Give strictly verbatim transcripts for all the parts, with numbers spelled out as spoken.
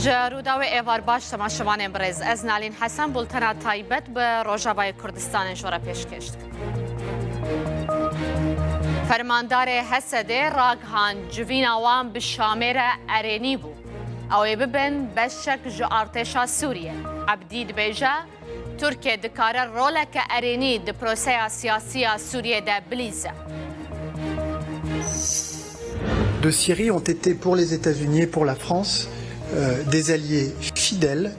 Ji Rûdawê êvar baş temaşevanên birêz. Ez Nalîn Hesen, bultena taybet bi Rojavayê Kurdistanê ji we re pêşkêş dikim. Fermandarê Hesedê ragihand civîna wan bi Şamê re erênî bû. Ew ê bibin beşek ji artêşa Sûriyê. Ebdî dibêje, Tirkiye dikare roleke erênî di proseya siyasî ya Sûriyê de bilîze. De Syrie ont été pour les États-Unis et pour la France euh, des alliés fidèles,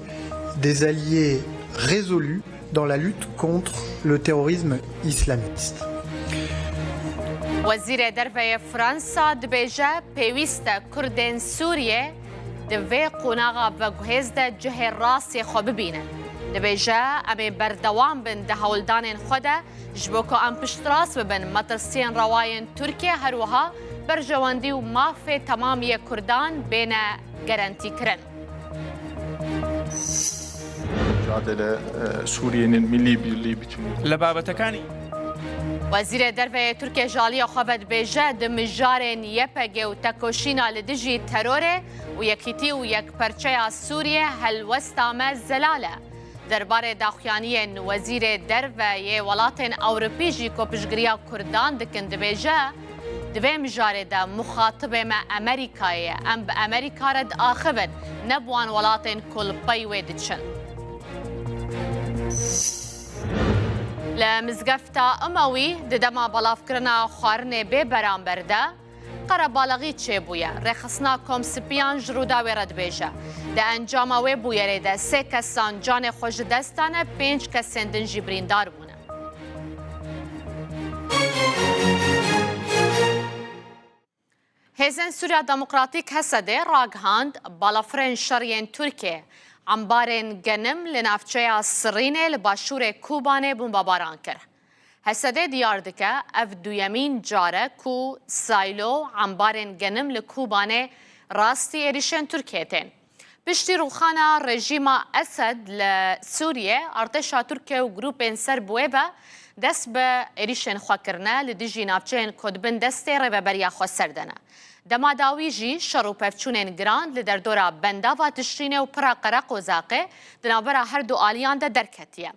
des alliés résolus dans la lutte contre le terrorisme islamiste. Wezîrê Derve yê Fransa dibêje, pêwîst e Kurdên Sûriyê di vê qonaxa veguhêz de cihê rastê xwe bibînin. Dibêje, em ê berdewam bin di hewldanên xwe de ji bo ku em piştrast bibin, metirsiyên rewa yên Tirkiye, her wiha berjewendî û mafê temamî yê Kurdan bêne gerentîkirin. Mücadele e, Suriye'nin milli birliği, bütünlüğü. لە بابەتەکانی Wezîrê Derve yê Tirkiye ji aliyê xwe ve dibêje, di mijarên Y P G û tekoşîna li dijî terorê û yekîtî û yekperçeya Sûriyê helwesta me zelal e. Derbarê daxuyaniyên Wezîrê Derve yê welatên Ewropî jî ku piştgiriya Kurdan dikin dibêje, di vê mijarê de muxatibê me Amerîkayê ye. Em bi Amerîka re diaxivin, ne bi wan welatên ku li pey wê diçin. Li mizgefta Imewî di dema belavkirina xwarinê bê beramber de qerebalixî çêbûye. Rêxistina Komsipiyan ji Rûdawê re dibêje, di encama wê bûyerê de sê kesan canê xwe ji dest dane, pênc kesên din jî birîndar bûne. Hêzên Sûriya Demokratîk, H S D, ragihand balafirên şer yên Tirkiyê embarên genim li navçeya Sirînê li başûrê Kobanê bombebaran kir. H S D diyar dike, ev duyemîn car e ku sîlo embarên genim li Kobanê rastî êrîşên Tirkiyê tên. Piştî rûxana rejîma Esed li Sûriyê, artêşa Tirkiye û grûpên ser bi wê ve dest bi êrîşên xwe kirine li dijî navçeyên ku di bin destê Rêveberiya Xweser de ne. Dema dawî jî şer û pevçûnên giran li derdora bendava Tişrînê û pira Qereqozaqê di navbera her du aliyan de derketiye.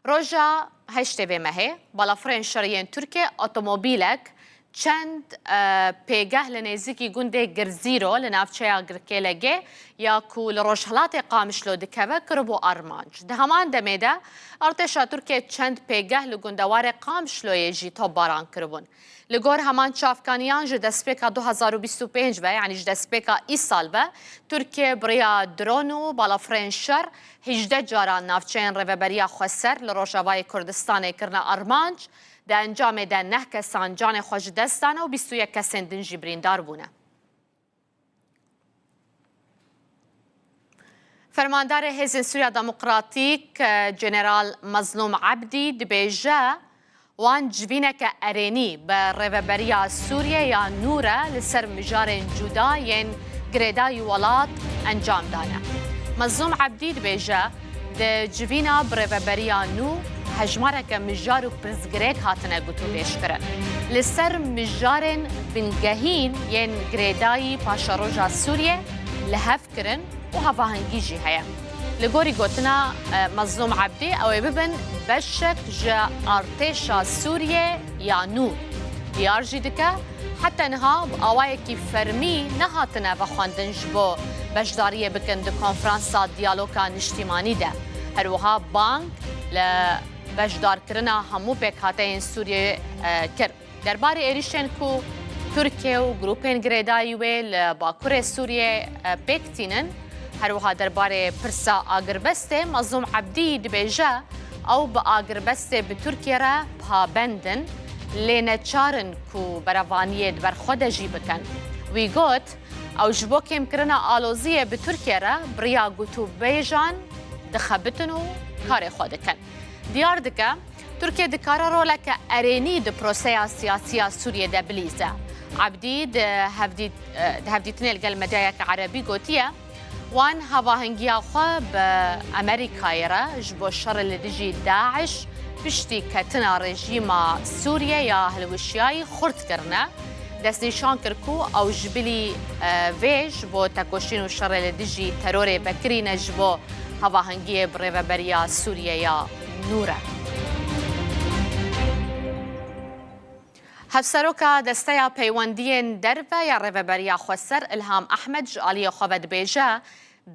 Roja heştê vê mehê, balafirên şerî yên Tirkiyê otomobîlek çend, e, pêgeh li nêzîkî gundê Girzîro li navçeya Girkêlegê ya ku li rojhilatê Qamişlo dikeve, kiribû armanc. Di heman demê de artêşa Tirkiyê çend pêgeh li gundewarê Qamişloyê jî topbaran kiribûn. Li gor heman çavkaniyan ji destpêka du hazar û bîst û pênc ve, yanî ji destpêka îsal ve, Tirkiye bi riya dron û balafirên şer hejdeh caran navçeyên Rêveberiya Xweser li Rojavayê Kurdistanê kirine armanc, di encamê de neh kesan canê xwe ji dest dane û bîst û yek kesên din jî birîndar bûne. Fermandarê Hêzên Sûriya Demokratîk, General Mezlûm Ebdî dibêje, wan civîneke erênî bi Rêveberiya Sûriye ya nû re li ser mijarên cuda yên girêdayî welat encam dane. Mezlûm Ebdî dibêje, di civîna bi Rêveberiya nû hejmareke mijar û pirsgirêk hatine gotûbêjkirin. Li ser mijarên bingehîn yên girêdayî paşeroja Sûriye li hev kirin û hevahengî jî heye. Li gorî gotina, e, Mezlûm Ebdî, ew ê bibin beşek ji artêşa Sûriye ya nû. Diyar jî dike, heta niha bi awayekî fermî nehatine vexwendin ji bo beşdariyê bikin di konferansa diyaloga niştîmanî de. Her wiha bang li beşdarkirina hemû pêkhateyên Sûriyeyê, e, kir. Derbarê êrîşên ku Tirkiye û grûpên girêdayî wê li Bakurê Sûriyê, e, pêk tînin, her wiha derbarê pirsa agirbestê Mezlûm Ebdî dibêje, ew bi agirbestê bi Tirkiye re pabend in, lê neçar in ku berevaniyê di ber xwe de jî bikin. Wî got, ew ji bo kêmkirina aloziyê bi Tirkiye re bi riya gotûbêjan dixebitin û karê xwe dikin. Diyar dike, Tirkiye dikare roleke erênî di proseya siyasî ya Sûriyê de bilîze. Ebdî di hevdî-, di hevdîtinê li gel medyayeke erebî gotiye, wan hevahengiya xwe bi Amerîkayê re ji bo şerê li dijî DAIŞ piştî ketina rejîma Sûriye ya hilwişiyayî xurt kirine. destnîşan kir ku ew ji bilî, e, vê ji bo tekoşîn û şerê li dijî terorê vekirî ne ji bo hevahengiyê bi Rêveberiya Sûriyê ya nû re. Hevseroka Desteya Peywendiyên Derve ya Rêveberiya Xweser Ilham Ehmed ji aliyê xwe ve dibêje,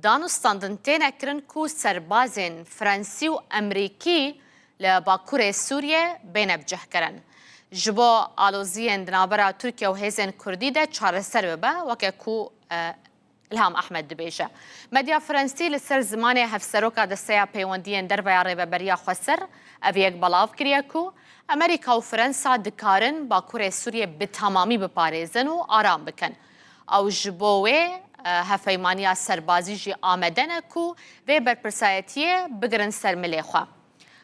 danûstandin têne kirin ku serbazên Frensî û Emerîkî li Bakurê Sûriyê bêne bicihkirin. Ji bo aloziyên di navbera Tirkiye û hêzên Kurdî de çareser bibe, weke ku, e, Ilham Ehmed dibêje. Medya Frensî li ser zimanê Hevseroka Desteya Peywendiyên Derve ya Rêveberiya Xweser ev yek belav kiriye ku Amerîka û Fransa dikarin Bakurê Sûriyê bi temamî biparêzin û aram bikin. Ew ji bo wê, e, hevpeymaniya serbazî jî amade ne ku vê berpirsayetiyê bigirin ser milê xwe.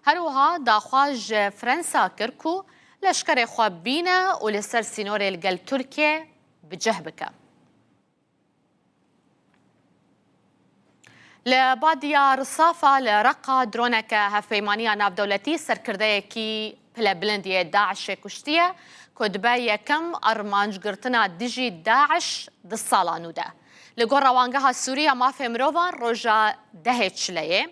Her wiha daxwaz ji Fransa kir ku leşkerê xwe bîne û li ser sînorê li gel Tirkiye bi cih bike. Li Badiya Risafa li Reqa droneke Hevpeymaniya Navdewletî serkirdeyekî pilebilind yê DAIŞê kuştiye, ku dibe yekem armancgirtina dijî DAIŞ di sala nû de. Li gor Rewangeha Sûrî ya Mafê Mirovan roja dehê Çileyê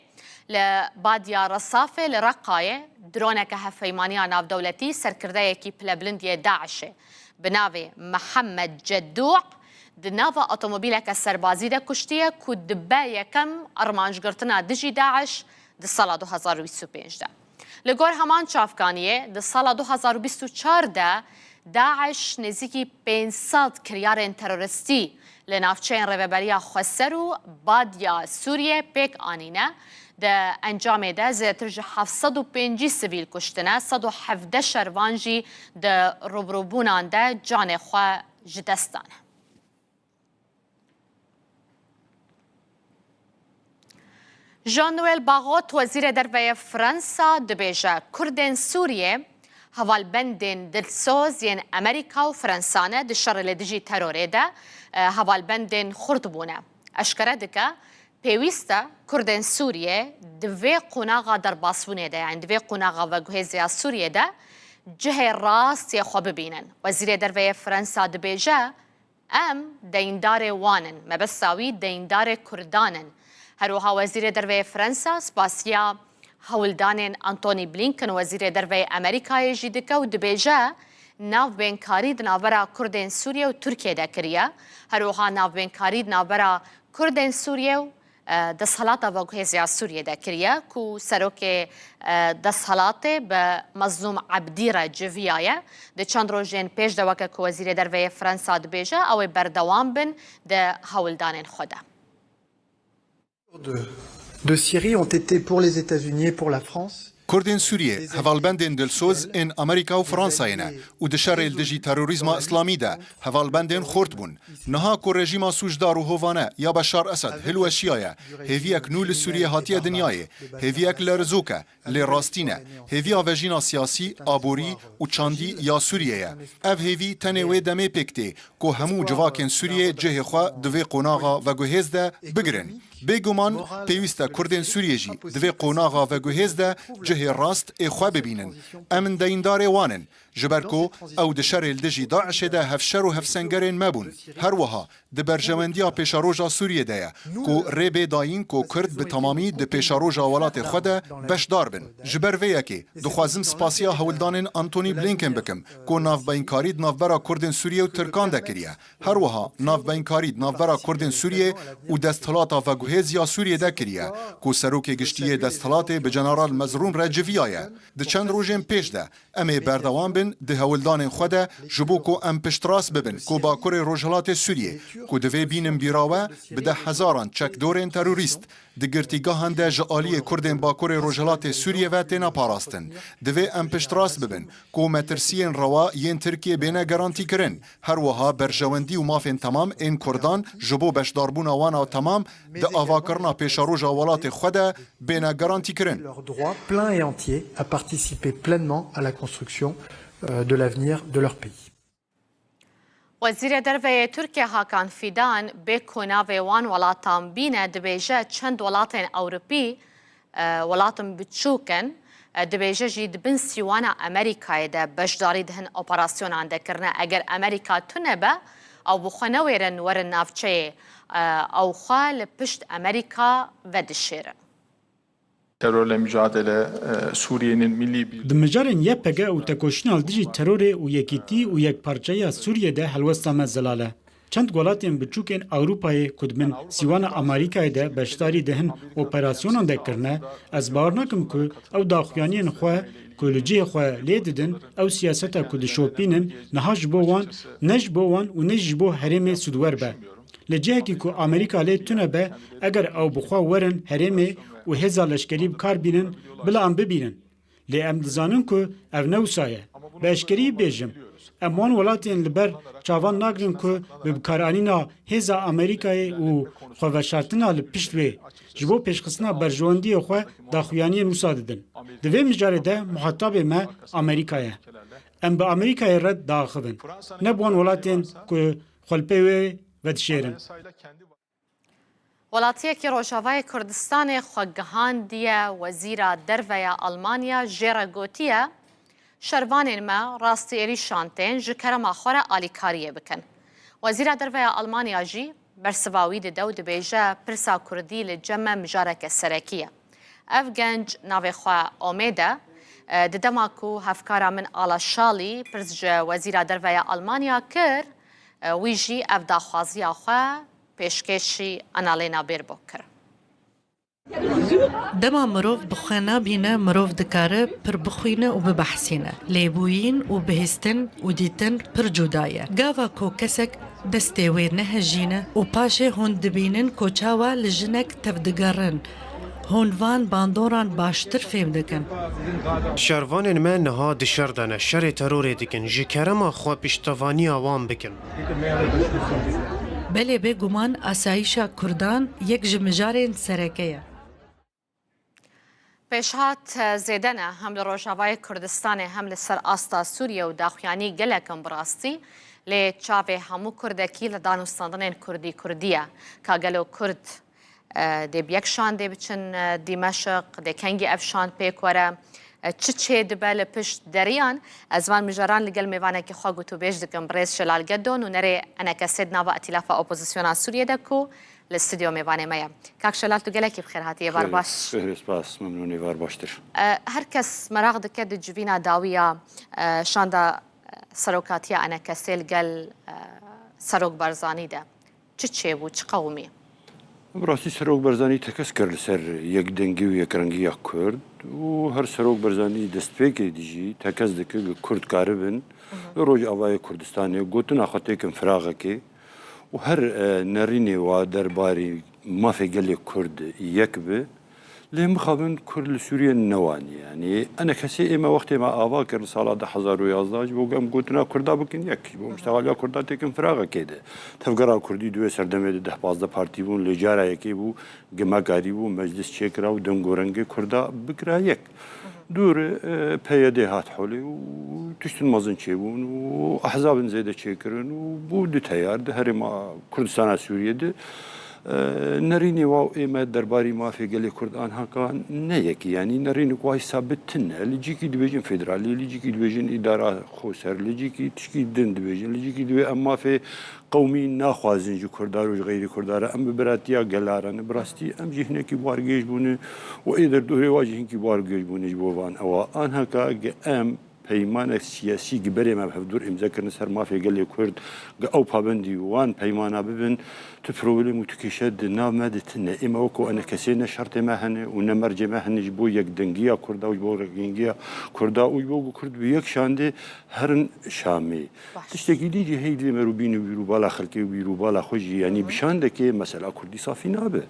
li Badiya Risafê li Reqayê droneke Hevpeymaniya Navdewletî serkirdeyekî pilebilind yê DAIŞê bi navê Mihemed Cedû di nava otomobîleke serbazî de kuştiye ku dibe yekem armancgirtina dijî DAIŞ di sala du hezar û bîst û pênc de. Li gor heman çavkaniyê, di sala du hezar û bîst û çar de DAIŞ nêzîkî pênc sed kiryarên teroristî li navçeyên Rêveberiya Xweser û Badiya Sûriyê pêk anîne. Di encamê de zêdetir ji heft sed û pêncî sivîl kuştine, sed û hevdeh şervan jî di rûbirûbûnan de canê xwe ji dest dane. Jean-Noël Barrot, Wezîrê Derve yê Fransa, dibêje, Kurdên Sûriyê hevalbendên dilsoz yên Amerîka û Fransa ne, di şerê li dijî terorê de, e, hevalbendên xurt bûne. Eşkere dike, pêwîst e Kurdên Sûriyê di vê qonaxa derbasbûnê de, yanî di vê qonaxa veguhêzê ya Sûriyê de cihê rast yê xwe bibînin. Wezîrê Derve yê Fransa dibêje, Em deyîndarê wan in. Mebesta wî deyîndarê Kurdan in. Her wiha Wezîrê Derve yê Fransa spasiya hewldanên Antony Blinken, Wezîrê Derve yê Amerîkayê jî dike û dibêje, navbênkarî di navbera Kurdên Sûriyê û Tirkiyê de kiriye. Her wiha navbênkarî di navbera Kurdên Sûriyê û e, desthilata veguhêzê ya Sûriyê de kiriye ku serokê, e, desthilatê bi Mezlûm Ebdî re civiyaye. Di çend rojên pêş de weke ku Wezîrê Derve yê Fransa dibêje, ew ê berdewam bin di hewldanên xwe de. De, de Syrie ont été pour les États-Unis et pour la France. Kurdên Sûriyê hevalbendên dilsoz ên Amerîka û Fransayê ne û di şerê li dijî terorîzma îslamî de hevalbendên xurt bûn. Niha ku rejîma sûcdar û hovane ya Beşar Esed hilweşiyaye, hêviyek nû li Sûriyê hatiye dinyayê, hêviyek lerizok e, lê rastî ne. Hêviya vejîna siyasî, aborî û çandî ya Sûriyê ye. Ev hêvî tenê wê demê pêk tê ku hemû civakên Sûriyê cihê xwe di vê qonaxa veguhêz de bigirin. Bêguman pêwîst e Kurdên Sûriyê jî di vê qonaxa veguhêz de cihê rast ê xwe bibînin. Em deyîndarê wan in, ji ber ku ew di şerê li dijî DAIŞê de hevşer û hevsengerên me bûn. Her wiha di berjewendiya pêşeroja Sûriyê de ye ku rê bê dayîn ku Kurd bi temamî di pêşeroja welatê xwe de beşdar bin. Ji ber vê yekê dixwazim spasiya hewldanên Antony Blinken bikim ku navbeyinkarî di navbera Kurdên Sûriyê û Tirkan de kiriye. Her wiha navbeyinkarî di navbera Kurdên Sûriyê û Desthilata Veguhêz ya Sûriyê de kiriye, ku Serokê Giştî yê Desthilatê bi General Mezrûn re civiyaye. Di çend rojên pêş de em ê berdewam bin di hewldanên xwe de ji bo ku em piştrast bibin ku Bakurê Rojhilatê Sûriyê, ku divê bînin bîra we, bi deh hezaran çekdorên terorîst, di girtîgehan de ji aliyê Kurdên Bakurê Rojhilatê Sûriyê ve têne parastin. Divê em piştrast bibin ku metirsiyên rewa yên Tirkiyê bêne garantîkirin. Her wiha berjewendî û mafên temam ên Kurdan ji bo beşdarbûna wan a temam di avakirina pêşeroja welatê xwe de bêne garantîkirin. Leur droit plein et entier à participer pleinement à la construction, euh, de l'avenir de leur pays. Wezîrê Derve yê Tirkiye Hakan Fidan bê ku navê wan welatan bîne, dibêje çend welatên Ewropî, e, welatin biçûk in, E, dibêje jî di bin sîwana Amerîkayê de beşdarî dihin operasyonan de kirine. Eger Amerîka tune be, ew bi xwe newêrin werin navçeyê, e, ew xwe li pişt Amerîka vedişêrin. Terörle mücadele, e, Suriye'nin milli bir... Di mijarên Y P G û tekoşîna li dijî terorê û yekîtî û yekparçeya Sûriyê de helwesta me zelal e. Çend welatên biçûkên Ewropayê ku di bin sîwana Amerîkayê de beşdarî di hin operasyonan de kirine, ez bawer nakim ku ew daxuyaniyên xwe ku li cihê xwe lê didin, ew siyaseta ku dişopînin, niha ji bo wan, ne ji bo wan û ne jî ji bo herêmê sûdwer be. Li cihekî ku Amerîka lê tune be, eger ew bi xwe werin herêmê û hêza leşkerî bi kar bînin, bila em bibînin. Lê em dizanin ku ev ne wisa ye. Bi eşkeriyî bêjim, em wan welatên li ber çavan nagrin ku bi bikaranîna hêza Amerîkayê û xweveşartina li pişt wê, ji bo pêşxistina berjewendiyê xwe daxuyaniyên wisa didin. Di vê mijarê de muhatabê me Amerîka ye. Em bi Amerîkayê re diaxivin. Ne bi wan welatên ku xwe li pê wê vedişêrin. Welatiyekî Rojavayê Kurdistanê xwe gihandiye Wezîra Derve ya Almanya, jê re gotiye, şervanên me rastî êrîşan tên ji kerema xwe re alîkariyê bikin. Wezîra Derve ya Almanya jî bersiva wî dide û dibêje, pirsa kurdî li cem me mijareke serekî ye. Ev genc navê xwe Omê de, e, di dema ku hevkara min Ala Şalî pirs ji Wezîra Derve ya Almanya kir, e, wî jî ev daxwaziya xwe pêşkêşî Annalena Baerbock kir. Dema mirov bi xwe nabîne, mirov dikare pir bixwîne û bibehsîne. Lêbûyîn û bihîstin û dîtin pir cuda ye. Gava ku kesek destê wê nehejîne û paşê hûn dibînin ku çawa li jinek tevdigerin, hûn van bandoran baştir fêm dikin. Şervanên me niha di şer de ne, şerê terorê dikin. Ji kerema xwe piştevaniya wan bikin. Belê bêguman asayîşa Kurdan yek ji mijarên sereke ye. Pêşhat zêde ne hem li Rojavayê Kurdistanê hem li ser asta Sûriye û daxuyanî gelek in bi rastî, lê çavê hemû Kurdekî li danûstandinên Kurdî Kurdî ye. Ka gelo Kurd, e, dê bi yek şandê biçin, e, Dîmeşq, dê kengî ev şand pêk were, e, çi çê dibe li pişt deriyan? Ez van mijaran li gel mêvanekî xwe gotûbêj dikim, birêz Şelal Gedo, nûnerê enekesê di nava Îtîlafa Opozisyona Sûriyê de ku li stûdyo mêvanê me ye. Kak Şelal, tu gelekî bi xêr hatî, êvar baş. Xêr, spas, memnûn, êvar baştir. E, her kes meraq dike di civîna dawî ya, e, şanda, e, serokatiya enekesê li gel, e, Serok Barzanî de çi çêbû, çi qewimî? Bi rastî Serok Barzanî tekez kir li ser yekdengî û yekrengiya Kurd û her Serok Barzanî destpêkê de jî tekez dikir ku Kurd karibin li Rojavayê Kurdistanê gotina xwe têkin firaxekê û her, e, nerînê wa derbarî mafê gelê Kurd yek bi. Lê mixabin Kurd li Sûriye ne wan e. Yanî enekesê ê me wextê me ava kir li sala du hezar û yazdeh ji bo ku em gotina Kurda bikin yek, ji bo muştexaliya Kurda têkin firaxekê de. Tevgera Kurdî di wê serdemê de deh pazdeh partî bûn, lê cara yekê bû, ku me karîbû meclis çêkira û deng û rengê Kurda bikira yek. Dûr, e, P Y D hat holê û tiştin mezin çêbûn û ehzabin zêde çêkirin û bû du teyar di herêma Kurdistana Sûriyê de. E, nerînê wa û ê me derbarî mafê gelê Kurd anhaka ne yekî, yanî nerînê ku ay sabit tune. Li cîkî dibêjin federalî, li cîkî dibêjin îdara xoser, li cîkî tişkî din dibêjin, li cîkî dibê em mafê qewmî naxwazin ji Kurda re û ji xeyrî Kurda re, em bi biratiya gela re ne. Bi rastî em jî hinekî wargêj bûne û ê derdorê wa jî hinkî wargêj bûne ji bo van ewa. Anhaka ge em peymanek siyasî gi berê me bi hevdûr îmze kirine ser mafê gelê Kurd, gi ew pabendî wan peymana bibin, tu problem û tu kêşe di nav me de tune. Ê me weko enekesê ne şertê me hene û ne mercê me hene ji bo yekdengiya Kurda û ji bo yekdengiya Kurda û ji bo ku Kurd bi yek şandê herin Şamê. Tiştekî dî jî hey divê me rû bîn û bîr û bala xelkê û bîr û bala xwe jî, yanî bi şandekê mesela Kurdî safî nabe.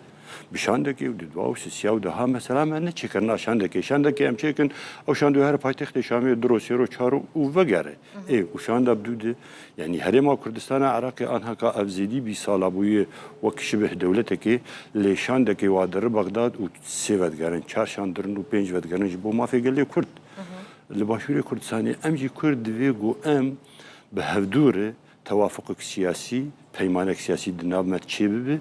Bi şandekê û di dua û sisiya û deha mesela me neçêkirina şandekê. Şandekê em çêkin, ew şandoya here paytextê Şamê diro sêro çaro û vegere. Ê, û şanda bi dû de, yanî herêma Kurdistana Iraqê anhaka ev zêdî bîst sala bûye wek şibih dewletekê, lê şandekê wa diri Bexdad û sê vedigerin, çar şand dirin û pênc vedigerin ji bo mafê gelê Kurd. Li Başûrê Kurdistanê em jî Kurd divê ku em bi hevdû re tewafuqek siyasî, peymanek siyasî di nav me çê bibe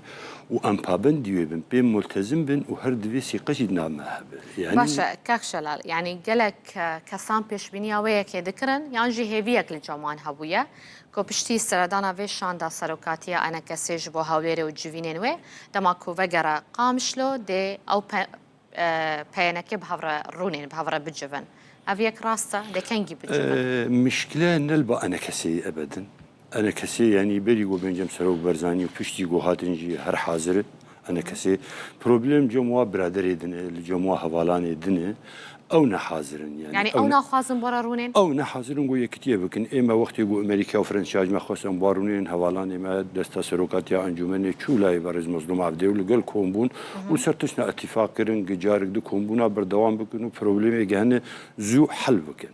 û em pabendî wê bin, pê multezim bin û her divê sîqe jî di nav me hebe. Yani Baş e, Kak Şelal, yani gelek, e, kesan pêşbîniya wê yekê dikirin, yan jî hêviyek li cem wan hebûye, ku piştî seredana vê şanda serokatiya E N K S'ê ji bo Hewlêrê û civînên wê, dema ku vegere Qamişlo, dê ew pe-, e, P Y N K bi hev re rûnên, bi hev re bicivin. Ev yek rast e, dê kengî bicivin? E, mişkile ne li ba E N K S'ê ye ebedin. E N K S, yanî berî ku bên cem Serok Barzanî û piştî ku hatin jî her hazir in E N K S. Problem cem wa biraderê din e, li cem wa hevalanê din e. Ew ne hazir in, yanî Yani ew ew ne naxwazin bo re rûnên? Ew ne hazir in ku yekitiye bikin. Ê me wextê ku Amerîka û Fransa ji me xwestin bo rûnên, hevalanê me desta serokatiya encûmenê çû layê Berêz Mezlûm Evdê û li gel kom bûn û ser tiştna îtîfaq kirin, ku carek di kombûna berdewam bikin û problemê ku hene zû hel bikin.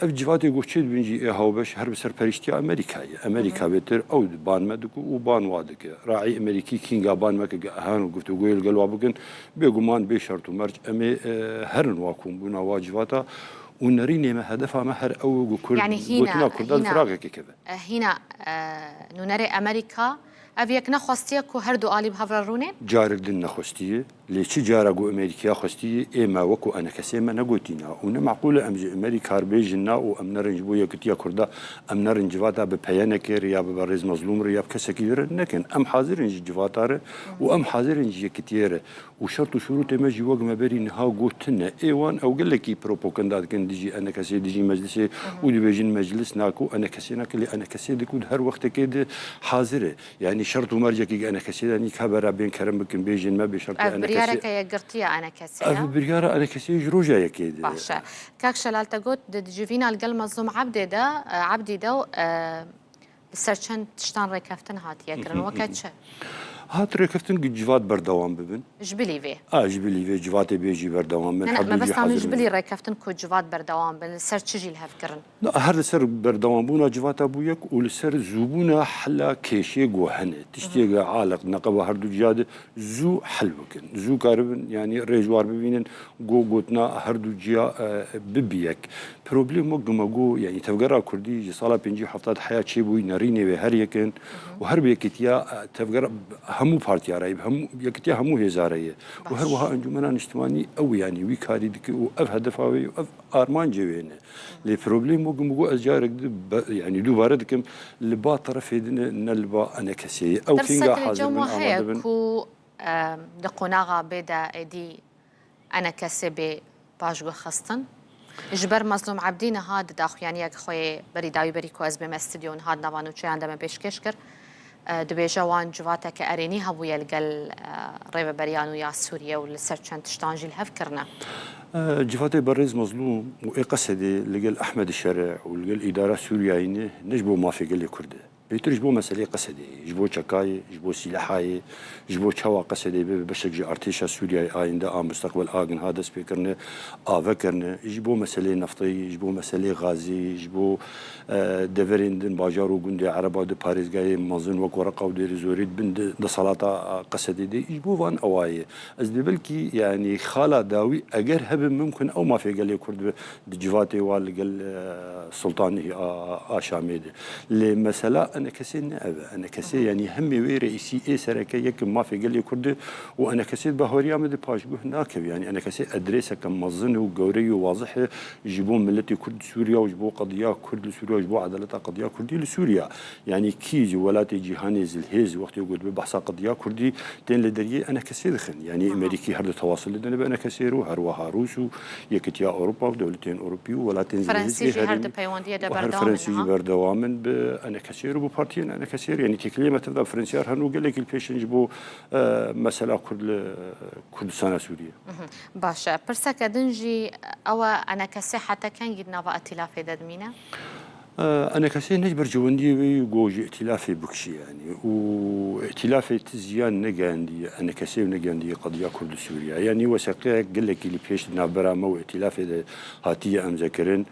Ev civatê ku çê dibin jî ê hawbeş her bi serperiştiya Amerîkayê. Amerîka bêtir ew di ban me dike û ban wa dike. Raî Amerîkî kînga ban me ke ehan û guftûgoyê li gel wa bikin, bêguman bê şert û merc em ê, e, herin wa kombûna wa civata û nerînê me, hedefa me her ew e ku Kurd, Yani hîna, gotina Kurda di hîna, firaqekê keve. e, hîna, e, nûnerê Amerîka ev yek nexwestiye ku her du alî bi hev re rûnên? Carek din nexwestiye. Lê çi cara ku Amerîkaya xwestî, ê me wekû E N K S'ê me negotîna û ne meqûl e em ji Amerîka re bêjin na û em nerin ji bo yekitiya Kurda, em nerin civata bi P Y N K'ê re ya bi Berêz Mezlûm re ya bi kesekî re nekin. Em hazir in ji civata re û em hazir in ji yekitiyê re û şert û şurûtê me jî wek me berî niha got tune. Ê wan ew gelekî propaganda dikin dijî E N K S'ê, dijî meclisê û dibêjin meclis nake û E N K S'ê nake, lê E N K S'ê di ku di her wextekê de hazir e. Yanî şert û mercekî E N K S'ê de nîka bera bên kerem bikin, bêjin me bê şertê Ev E N K S'ê. Biryareke yekgirtiya E N K S'ê ye? Ev biryara E N K S'ê ji roja yekê de. Baş e. Kak Şelal, te got di civîna li gel Mezlûm Ebdê de, e, Ebdî de û, e, li ser çend tiştan rêkeftin hatiye kirin. Weke çi? Hat rêkeftin ku civat berdewam bibin. Ji bilî vê? A, ji bilî vê civatê bê jî berdewam bin. Ne, ne, Her du jî mebesta min hazir ji bin. Bilî rêkeftin ku civat berdewam bin, li ser çi jî li hev kirin? Na, her li ser berdewambûna civata bû yek û li ser zûbûna hela kêşê ku hene. Tiştê ku aliq neqeba her du ciya de zû hel bikin. Zû karibin, yanî rêjwar bibînin, ku gotina her du ciya, e, bibi yek. Problem wek ku me got, yanî tevgera Kurdî ji sala pêncî û hefta heya çêbûyî, nerînê wê her yek in û her bi yekitiya, e, tevgera hemû partiya re ye, hemû, yekitiya hemû hêza re ye. Û her wiha Encûmena Niştimanî ew, yanî wî karî dike û ev hedefa wê û ev armancê wê ne. Lê problem wek min got, ez carek di be-, yanî dubare dikim, li ba terefê din e, ne li ba E N K S'ê ye. Ew kênga hazir bin, amade bin. Tirsek li cem we heye ku, e, di qonaxa bê de êdî E N K S bê paşguhxistin? Ji ber Mezlûm Ebdî niha di daxuyaniyek xwe yê berî dawî berî ku ez bême stûdyo niha di nava nûçeyan de me pêşkêş kir. E, dibêje wan civateke erênî hebûye li gel, e, rêveberiya nû ya Sûriye û li ser çend tiştan jî li hev kirine. E, civatê berêz Mezlûm û ê Qesedê li gel Ehmed Şere û li gel îdara Sûriyeyê ne, ne ji bo mafê gelê Kurd e. Bêtir ji bo meselê Qesedê ye, ji bo çekayê, ji bo sîlehayê, ji bo çawa Qesedê bibe beşek ji artêşa Sûriyeyê ayînde a mustaqbel a ginha dest pê kirine, a vekirine, ji bo meselê neftê, ji bo meselê gazê, ji bo e, deverên din, bajar û gundê Ereba di parêzgehê mezin wek Reqa û Dêrê Zorê di bin de, desthilata, e, Qesedê de, ji bo van ewa ye. Ez dê belkî, yanî xala dawî eger hebe mimkun ew mafê gelê Kurd bi di civatê wa li gel, e, Sultanê a, a Şamê de. Lê mesela E N K S ne ev e. E N K S, yanî hemê wê reîsî ê sereke yek mafê gelê Kurd e û E N K S bi hawriya min de paşguh nakeve. Yanî E N K S edrêseke mezin û gewre û wazih e ji bo miletê Kurd li Sûriya û ji bo qediya Kurd li Sûriya û ji bo edaleta qediya Kurdî li Sûriya. Yanî kî ji welatê cîhanê zilhêz wextê ku dibe behsa qediya Kurdî tên li deriyê E N K S'ê dixin. Yanî Amerîkî her du tewasil didine bi E N K S'ê re û her wiha Rûs û Yekitiya Ewropa û dewletên Ewropî û welatên zilhêz Fransî ê jî her herêmî di peywendiyê de û her berdewam in, Fransî jî ha? Berdewam in bi E N K S'ê re, bi partiyên E N K S'ê re. Yanî têkiliyê me tevda Fransiyar hene û gelekî li pêş in ji bo, e, mesela Kurd li Kurdistana Sûriyê. Mhm. Baş e. Pirseke din jî ew e, E N K S heta kengî di nava îtîlafê de dimîne? E, E N K S ne ji ber cewendiyê wê ku ji îtîlafê bikişî, yanî. Û îtîlafê ti ziyan negehandiye E N K S û negehandiye qediya Kurd û Sûriya. Yanî wesaqiyek gelekî li pêş di navbera me û îtîlafê de hatiye emzekirin.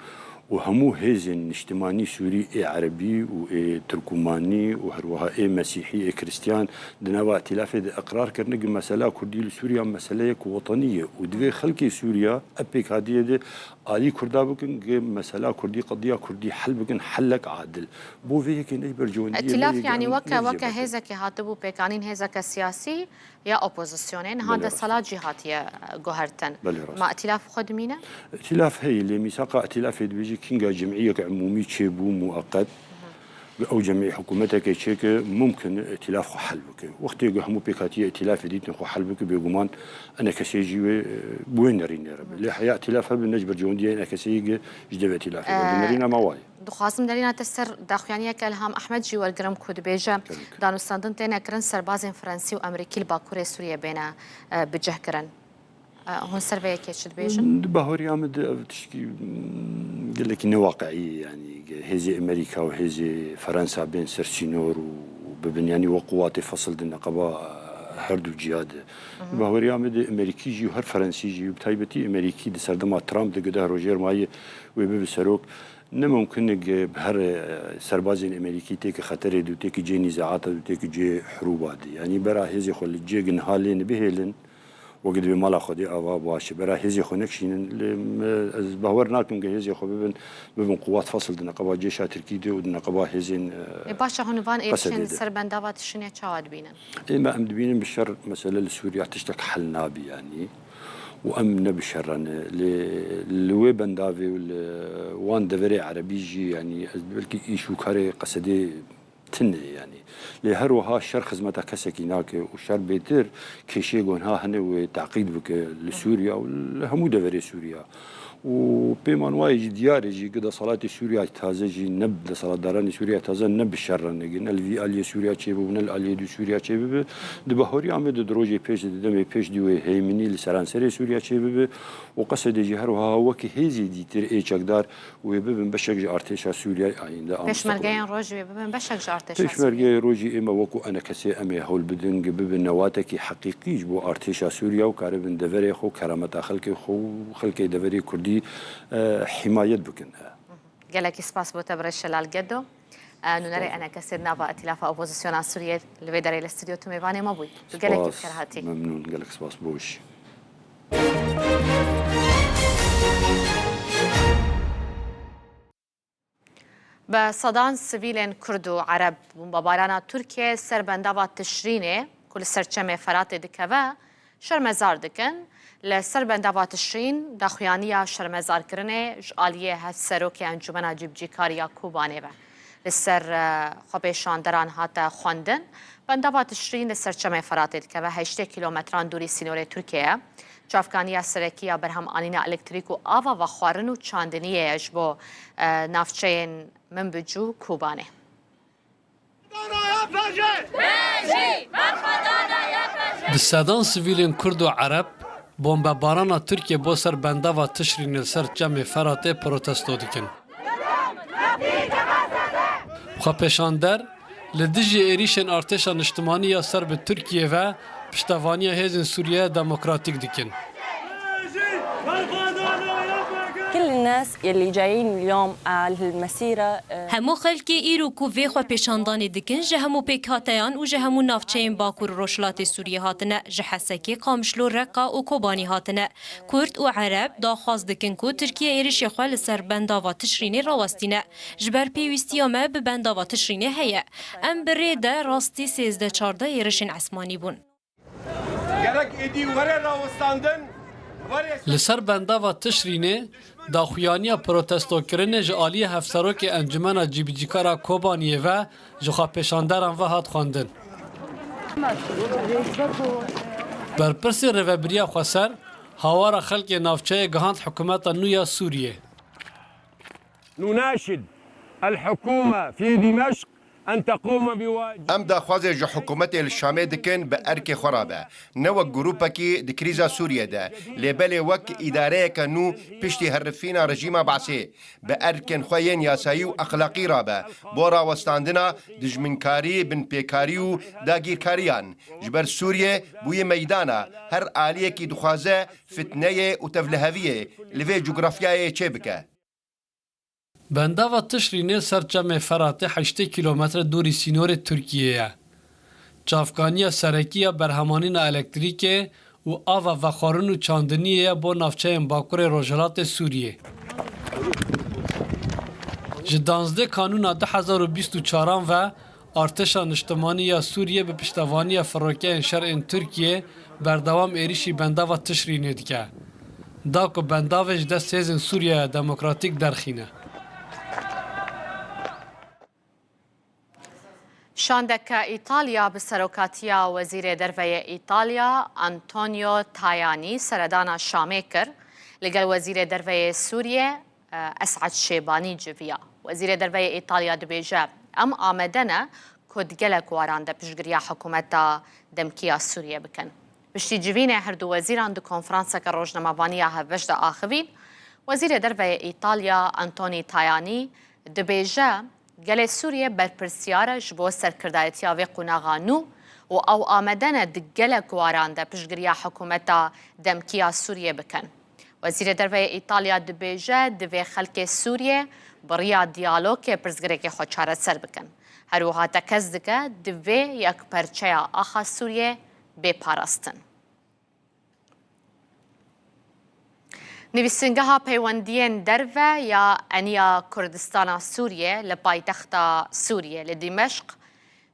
û hemû hêzên niştimanî sûrî, ê erebî û ê tirkûmanî û herwiha ê mesîhî, ê krîstiyan di nava îtîlafê de iqrar kirine ku mesela kurdî li Sûriya meseleyek wetanî ye û divê xelkê Sûriya ev pêkhatiyê de alî kurda bikin, ku mesela kurdî, qediya kurdî hel bikin, helek adil. Bo vê yekê ne ji bercewendiyê me Îtîlaf, yê yanî, weke, weke hêzekê hatibû pêkanîn, hêzeke siyasî ya opozisyonê, niha Belê, rast. Desthilat jî hatiye guhertin. Belê, rast. Ma îtîlaf xwe dimîne? Îtîlaf heye, lê mîsaqa îtîlafê dibêje kînga cemîyek umûmî çêbû, mueqet. Ew cemî hikûmeteke çêke mumkin îtîlaf xwe hel bike. Wextê ku hemû pêkhatiye îtîlafê dîtin xwe hel bike, bêguman enekesê jî wê, bi wê nerînê re be. Lê heya îtîlaf hebe ne ji bercewendiyê enekeseyî ge ji devê îtîlafê be. Ee, Bi nerîna me wayê. Dixwazim derîna te ser daxuyaniyeke Ilham Ehmed jî wergirim ku dibêje Tabii ki. danûstandin têne kirin serbazên Fransî û Amerîkî li Bakurê Sûriyê bêne, e, bicihkirin. E, hûn ser vê yekê çi dibêjin? Di bahoriya min de ev tişkî, mm, gelekî ne waqiî ye, yanî hêzê Amerîka û hêzê Fransa bên ser sînor û bibin, yanî wek quwatê fesil di neqeba her du ciya de. Di bahoriya min de Amerîkî jî û her Fransî jî, bi taybetî Amerîkî di serdema Trump de ku deh rojê mayê wê bibe serok, ne mumkin e ku bi her, e, serbazên Amerîkî têkî xeterê de û têkî cê nîzaata de û têkî cê hirûba de. Yanî bera hêzê xwe li cê ku niha lê nebihêlin, wekî divê mala Xwedê ava baş e. Bera hêzê xwe nekişînin, lê me, ez bawer nakim ku hêzê xwe bibin, bibin quwat fesil di neqeba cêşa Tirkî de û di neqeba hêzên, e, Ê, baş e, hûn van êrişên ser bendava Tişrînê çawa dibînin? Ê me, em dibînin bi şer mesele li Sûriya tiştek hel nabî, yanî. Û em ne bi şer re ne. Lê li wê bendavê û li wan deverê erebî jî, yanî, ez belkî îş û karê Qesedê tune, yanî. Lê her wiha şer xizmeta kesekî nake û şer bêtir kêşeyê ku niha hene wê teqîd bike li Sûriya û li hemû deverê Sûriya. Û pê man wayê jî diyar e jî ku desthilatê Sûriya taze jî ne, desthilatdaranê Sûriya taze ne bi şer re ne, ne li vî aliyê Sûriya çêbû, ne li aliyê dû Sûriya çêbibe. Di bahoriya me de, di rojê pêş de, di demê pêş de wê heyminî li seranserê Sûriya çêbibe û Qesedê jî her wiha wekî hêzê dîtir ê çekdar wê bibin beşek ji artêşa Sûriyeyê ayînde a Pêşmergeyên rojî wê bibin beşek ji artêşa Sûriyeyê. Pêşmergeyê rojî ê me wekû enekesê em ê hewl bidin ku bibin newatekî heqîqî ji bo artêşa Sûriye û karibin deverê xwe, kerameta xelkê xwe û xelkê deverê Kurdî, e, himayet bikin. Gelekî spas bo te birêz Şelal Gedo. E, nûnerê enekesê di nava Îtîlafa Opozisyona Sûriyê li vê derê li stûdyo tu mêvanê me bûyî. Tu gelekî bi xêr hatî. Spas, memnûn, gelek spas, baş. Bi sedan sivîlên Kurd û Ereb bombebarana Tirkiyeyê ser bendava Tişrînê ku li ser çemê Feratê dikeve, şermezar dikin. Li ser bendava Tişrîn daxuyaniya şermezarkirinê ji aliyê Hevserokê Encûmena Cîbicîkar ya Kobanê ve li ser, e, xwepêşanderan hate xwendin. Bendava Tişrîn li ser çemê Feratê dikeve, heştê kîlometran dûrî sînorê Tirkiyê ye. Çavkaniya serekî ya berhemanîna elektrîk û ava vexwarin û çandiniyê ye ji bo, e, navçeyên Minbic û Kobanê. Bi sedan sivîlên Kurd û Ereb bombebarana Tirkiyê bo ser bendava Tişrînê li ser çemê Feratê protesto dikin. Xwepêşander li dijî êrîşên artêşa niştimanî ya ser bi Tirkiyê ve piştevaniya hêzên Sûriyeya Demokratîk dikin. كل الناس يلي جايين اليوم على هالمسيرة، آه، Hemû xelkê îro ku vê xwepêşandanê dikin, ji hemû pêkhateyan û ji hemû navçeyên Bakur û Rojhilatê Sûriyê hatine, ji Hesekê, Qamişlo, Reqa û Kobanî hatine. Kurd û Ereb daxwaz dikin ku Tirkiye êrişê xwe li ser bendava Tişrînê rawestîne. Ji ber pêwîstiya me bi bendava Tişrînê heye. Em bi rê de rastî sêzdeh çardeh êrişên esmanî bûn. Gerek êdî were rawestandin, were Li ser bendava Tişrînê daxuyaniya protestokirinê ji aliyê Hevserokê Encumena Cîbicîkar a Kobaniyê ve ji xwepêşanderan ve hat xwendin. Berpirsê Rêvebiriya Xweser hawara xelkê navçeyê gihand hikûmeta nû ya Sûriyê. نناشد الحكومة في دمشق أن تقوم بواجب Em daxwazê ji hikûmetê li Şamê dikin bi erkê xwe re be, ne wek grûpekî di krîza Sûriyê de, lê belê wek îdareyeke nû piştî herifîna rejîma Be'sê, bi erkên xwe yên yasayî û exlaqî re be, bo rawestandina dijminkarî, binpêkarî û dagîrkariyan. Ji ber Sûriyê bûye meydana, her aliyekî dixwaze fitneyê û tevliheviyê li vê cografyayê çêbike. Bendava Tişrînê ser Çemê Feratê heştê kîlometre dûrî sînorê Tirkiyê ye. Çavkaniya serekî ya berhemanîna elektrîkê û ava vexwarin û çandiniyê ye bo navçeyên Bakurê Rojhilatê Sûriyê. Ji danzdeh Kanûna du hezar û bîst û çaran ve Artêşa Niştimanî ya Sûriyê bi piştevaniya firokeyên şer ên Tirkiyê berdewam êrîşî bendava Tişrînê dike. Da ku bendavê ji dest Hêzên Sûriyeya Demokratîk derxîne. Şandeke Îtalya bi serokatiya Wezîrê Derve yê Îtalya Antonio Tajani seredana Şamê kir, li gel Wezîrê Derve yê Sûriyê, e, Esad Şêbanî civiya. Wezîrê Derve yê Îtalya dibêje, em amade ne ku di gelek waran de piştgiriya hikûmeta demkî ya Sûriyê bikin. Piştî civînê her du wezîran di konferanseke rojnamevanî ya hevbeş de axivîn, Wezîrê Derve yê Îtalya Antonî Tajani dibêje, gelê Sûriyê berpirsiyar e ji bo serkirdayetiya vê qonaxa nû û ew amade ne di gelek waran de piştgiriya hikûmeta demkî ya Sûriyê bikin. Wezîrê Derve yê Îtalya dibêje, divê xelkê Sûriyê bi riya diyalogê pirsgirêkê xwe çareser bikin. Her wiha tekez dike, divê yekperçeya axa Sûriyê bê parastin. Nivîsingeha Peywendiyên Derve ya Eniya Kurdistana Sûriyê li paytexta Sûriyê, li Dîmeşq,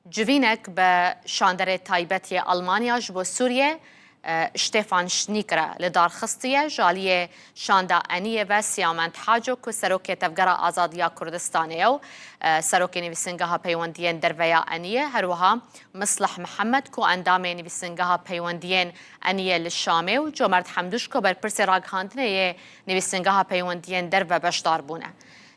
civînek bi şanderê taybet yê Almanya ji bo Sûriyê, e, Stefan Schnick re li dar xistiye. Ji aliyê şanda Eniyê ve Siyamend Haco ku serokê Tevgera Azadiya Kurdistanê ye û, e, serokê Nivîsingeha Peywendiyên Derve ya Eniyê, her wiha Mislih Mihemed ku endamê Nivîsingeha Peywendiyên Eniyê li Şamê û Comerd Hemdûş ku berpirsê ragihandinê yê Nivîsingeha Peywendiyên Derve beşdar bûne.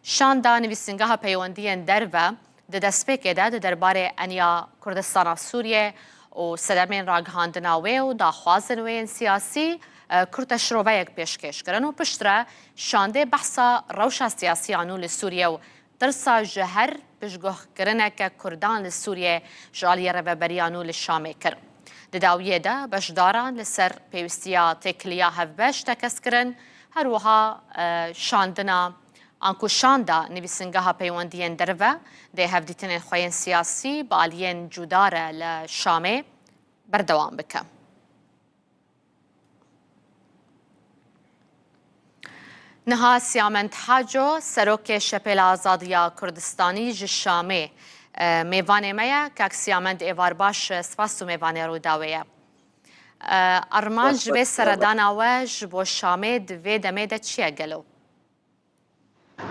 Şanda Nivîsingeha Peywendiyên Derve di destpêkê de di derbarê Eniya Kurdistana Sûriyê û sedemên ragihandina wê û daxwazên wê yên siyasî, e, kurte şiroveyek pêşkêş kirin û piştre şandê behsa rewşa siyasî ya nû li Sûriyê û tirsa ji her piştguhkirineke Kurdan li Sûriyê ji aliyê Rêveberiya nû li Şamê kir. Di dawiyê de beşdaran li ser pêwîstiya têkiliya hevbeş tekez kirin, her wiha, e, şandina Anku şanda Nivîsingeha Peywendiyên Derve dê hevdîtinên xwe yên siyasî bi aliyên cuda re li Şamê berdewam bike. Niha Siyamend Haco, serokê Şepêla Azadiya Kurdistanî ji Şamê, e, mêvanê me ye. Kak Siyamend, êvar baş, spas û mêvanê Rûdawê ye. E, armanc ji vê seredana we ji bo Şamê di vê demê de çi ye gelo?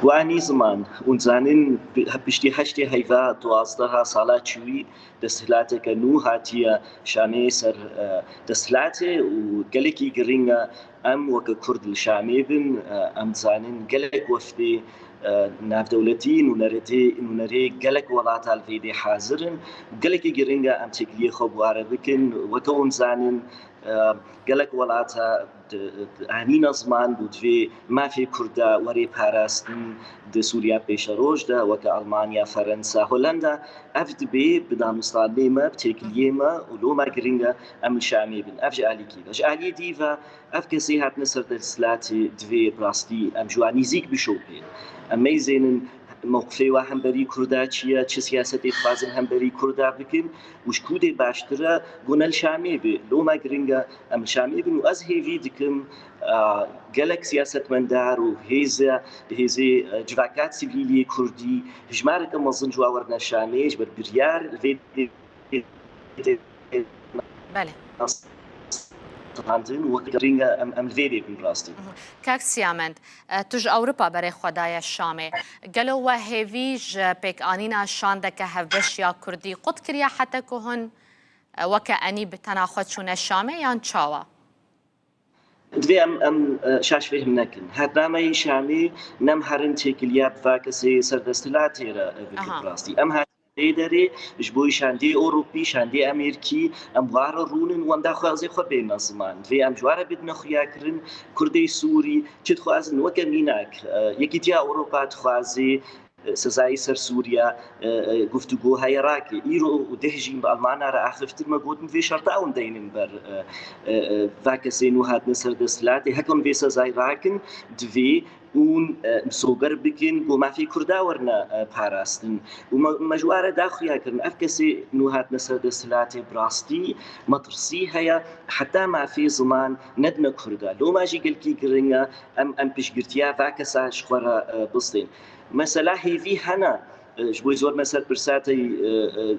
Wanî ziman, hûn zanin, bi-, piştî heştê heyva duwazdeh sala çûyî desthilateke nû hatiye Şamê ser, e, desthilatê û gelekî giring e em weke Kurd li Şamê bin. E, em zanin gelek wefdê, e, navdewletî, nûnerê, nûnerê gelek welata li vê dê hazir in. Gelekî giring e em têkiliyê xwe bi ware bikin. Weke hûn zanin, e, gelek welata di, di anîna ziman bû divê mafê Kurda were parastin di Sûriya pêşeroj de, weke Almanya, Ferensa, Holanda. Ev dibê bi danûstandinê me, bi têkiliyê me û loma giring e em li Şamê bin. Ev ji alîkî ve. Ji aliyê dî ve ev kesê hatine ser desthilatê divê bi rastî em ji wan nîzîk bişopên. Em meyzênin mewqifê we hemberî Kurda çi ye, çi siyasetê dixwazin hemberî Kurda bikin û ji ku dê baştir e ku ne li Şamê be. Loma giring e em li Şamê bin û ez hêvî dikim, a, gelek siyasetmendar û hêze, hêzê, e, civaka sivîlê Kurdî hijmareke mezin ji wan werine Şamê ji ber biryar vê Belê. Standin wek giring e em, em li vê dê bin rastî. Mhm. Kak Siyamend, e, tu ji Ewropa berê xwe daye Şamê. Gelo we hêvî ji pêkanîna şandeke hevbeş ya Kurdî qut kiriye heta ku hûn, e, weke enî bi tena xwe çûne Şamê yan çawa? Divê em, em, e, şaş fêhm nekin. Hatnameyê Şamê ne em herin têkiliya bi va kesê serdesthilatê re, e, bikin. Aha. Bi rastî. Em hatin vê derê ji bo şandê Ewropî, şandê Amerîkî, em ware rûnin û em daxwazê xwe bêne ziman. Divê em ji ware bidine xuyakirin. Kurdê Sûrî çi dixwazin weke mînak, e, Yekîtiya Ewropa dixwazê, e, sezayî ser Sûriya, e, e, guftûgo heye rake. Îro û deh jî bi Almana re axiftin me gotin vê şerta hûn deynin ber, e, e, e, va kesê nû hatine ser desthilatê. Hekan vê sezayî rakin, divê hûn, e, sober bikin, ku mafê Kurda werine, e, parastin. Û me, me ji wan re da xuya kirin, ev kesê nû hatine ser desthilatê bi rastî metirsî heye, heta mafê ziman nedine Kurda. Loma jî gelkî giring e, em, em piştgirtiya va kesa ji xwe re, e, bistên. Mesela hêvî hene, e, ji bo zor me ser pirsa te, e, e,